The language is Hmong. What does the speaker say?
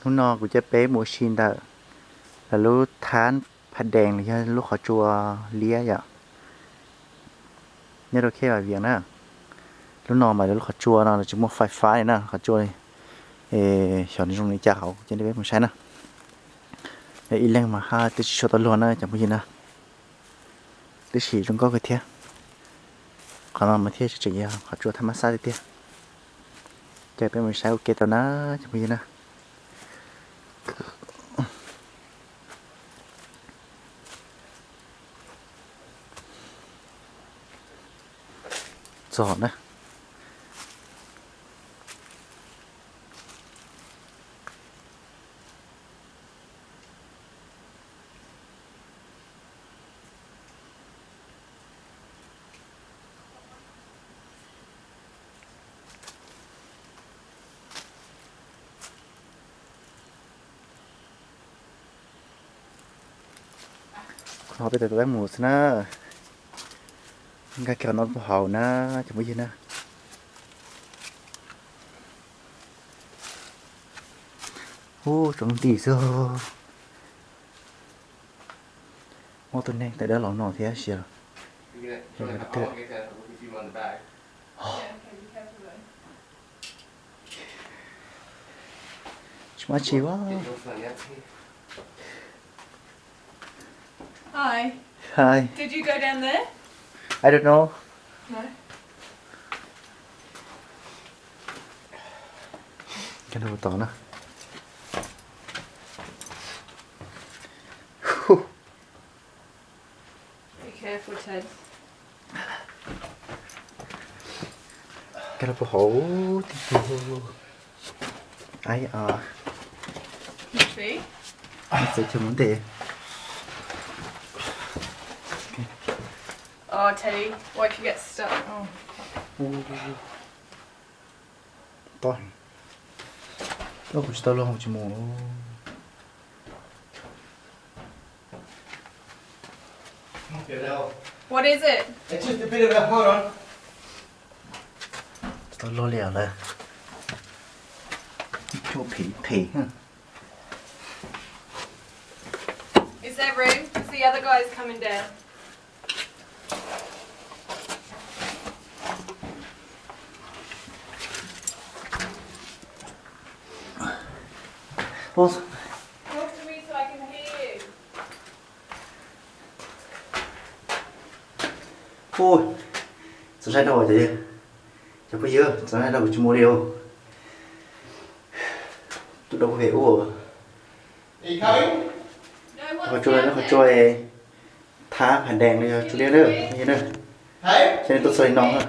Hnub no kuv coj peb mus ua si ntawm lawv lub thab Pha Dees los yog lub qhov tsua liab yom, nyob rau Khej Vam Vias na. Lub no mas lawv lub qhov tsua no lawv tsis muaj fais fab li na, qhov tsua li. Xyov nws zoo li cas hauv, kuv coj peb mus saib na. Yog ib leeg mas haj twb tsis tshua tau luag na cov phooj ywg na, tab sis zoo nkauj kawg thiab. Qhov no mas thiaj tseem yog qhov tsua thab mab xab tiag tiag. Coj peb mus saib ua ke tau na cov phooj ywg na. Txog na. Qhov no peb tau peb mus xwb na. Nkag kiag qhov no puag hauv na cov phooj ywg na. Ub, tsaus nti xwb. Muaj tus neeg tawm dawb los no thiab sis. Tsis maj tsis ua. Hi. Hi. Did you go down there? I don't know. No. Koj nrog kuv tos na. Be careful, Ted. Koj los puag hauv tib tug. Ai, txawv cov mus ntes. Oh, Teddy, what if you get stuck? Oh. Tob, kuv tsis tau los, kuv tsis mus. What is it? It's just a bit of a, hold on. Tsis tau los li lawm. Ib co phem phem. Is there room? 'Cause the other guy's coming down. Talk to me so I can hear you. Ub, txaus ntshai dhau cov, cov phooj ywg, txaus ntshai dhau kuv tsis mus li os. Tus dau pem ub. Qhov tsua no qhov tsua thab Pha Dees los yog tsua liab na, phooj ywg na. Ces nej tuaj txog li no na.